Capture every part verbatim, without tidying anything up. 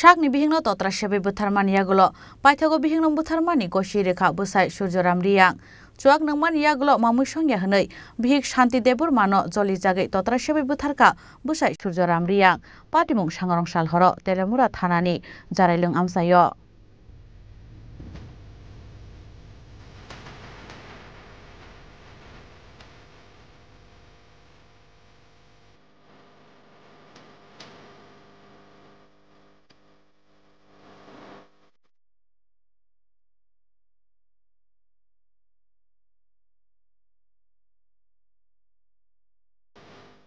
Sakni bihikno totra sebai butharmani yagulo paithago bihikno butharmani gosi rekha bwsai Surjoram Riyang. Chuak nangmani yagulo mamwi songya hwnwi bihik Shanti Debbarmano joli jagwi totra sebai butharkha bwsai Surjoram Riyang. Patimung Sangrong Salhoro Telemura thanani Jarailung amchaio.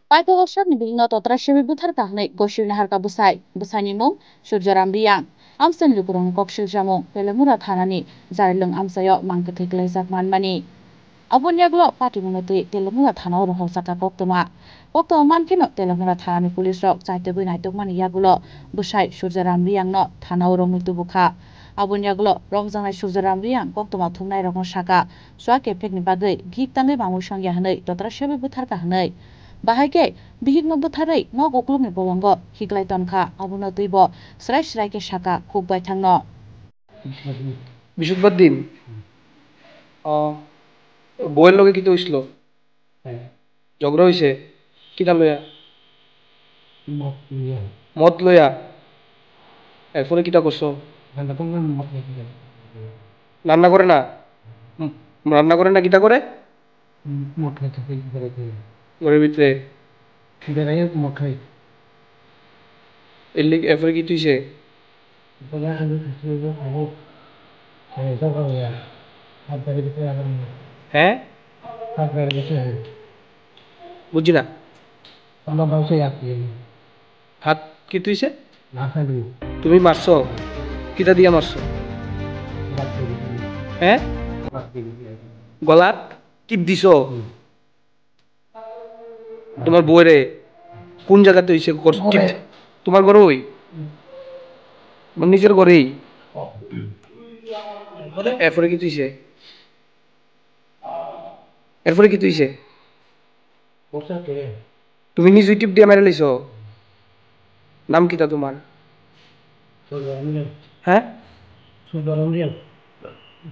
Paithago sakni bihikno totra sebai butharkha hwnwi gosi naharkha bwsai. Bwsaini mung Surjoram Riyang. Amchaini lukurokni kok siljamung Telemura thanani Jarailung amchaio mang kwthwi kwlaijak manmani. Aboni yagulo patimungno twi Telemura thanao rohorjakha koktwma. Koktwma mankheno Telemura thanani police rok chaitogwi naitukmani yagulo bwsai Surjoram Riyangno thanao romwi tubukha. Aboni yagulo romjaknai Surjoram Riyang koktwma thumnairokno sakha, chuak kephekni bagwi bihik tangwi mamwi songya hwnwi totra sebai butharkha hwnwi. Bahai khe bihikno butharwi nok uklukni bolongo hiklai tonkha, abono twibo srai srai khe sakha khuk baithangno. Bisudbar din. O, boyel loge kito islo. Jogro hoise, kita loya? Mot loya. Mot loya? Erpore kita korso? Ranna kore na? Hmm, ranna kore na, kita kore? Hmm, mot khai thangwi berai thangwi. Ghoror bhitre? Berai mot khai. Ellik erpore ki twi se? He? Buji na? Hat ki twi se? Tumi marso? Kita dia marso? He? Golat? Tip diso? Tomar boi re kun jaga te hoise gor-, tip, tomar gor oi? Tomar nijer gor oi? Erpore ki hoise? Erpore ki hoise? Tumi nijoi tip dia mari laiso? Nam kita tomar? He?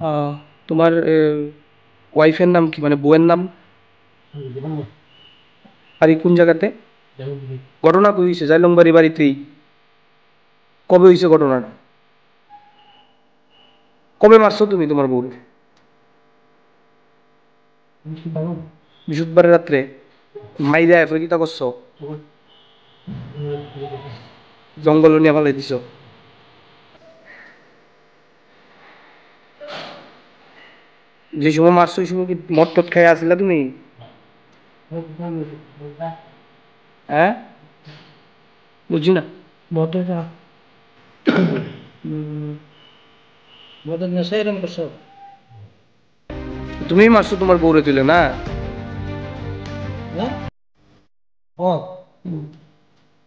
Ah, tomar, eh, wife er nam ki, mane bou er nam? Ari kun jaga te? Ghotona koi hoise? Jailongbari bari twi? Kobe hoise ghotona? Kobe marso tumi tomar bou re? Bisudbar ratre. Maida erpore kita korso? Jongolo niya phalai diso. Je somoy marso, oi somoy ki mot tot khai asila tumi? He? Buji na? Mot to ja. Hmm. Mot to nesha erom korso. Tumi marso tomar bou re twi le na? Na? O.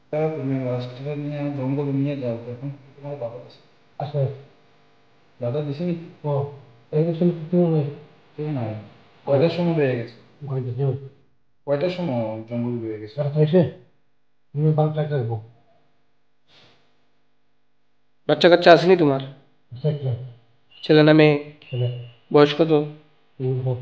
Tara tumi last time niya jongol niya jao, ekhon tomar baba dise. Acha. Dada dise ni? O. Ei dise ni tumi. Tumi nai. Koyta somoy beye geso? Koyta somoy? Koyta somoy jongol beye geso? Tara thaise. Tumi bang trai trai bo. Bachcha kachcha aseni tomar? Aseni. Chele na meye? Chele. Boyos koto? Tini bosor.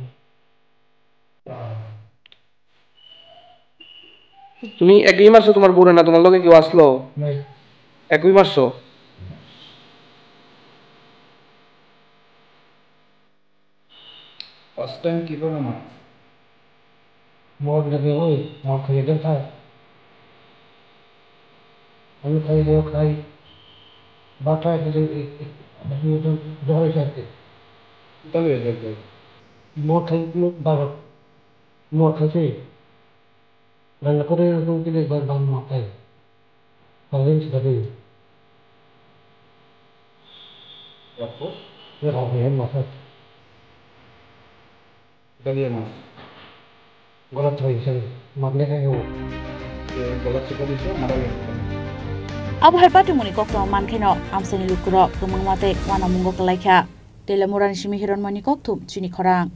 Tumi ekoi marso tomar bou re na tomar loge keu aslo? Nai. Ekoi marso? First time kiphilma? Mot lagi oi, mot khaye de khai. Ani khai de khai. Ba khai de de de de de de khai. Tabe de de. Mot khai mot ba. Mot khai se. Nang ko de ko kile ba ba mot khai. Paling sekali. Apa? Ya, apa yang maksud? Kalian mas. Golat thoi sen, matle khe o. Golat sekali se, mara ya. Abo hai patimungni koktwma mankheno, amchaini lukurok kwmangma tei uanamungo kwlaikha. Telemurani simi Hironmani kokthum chini khorang.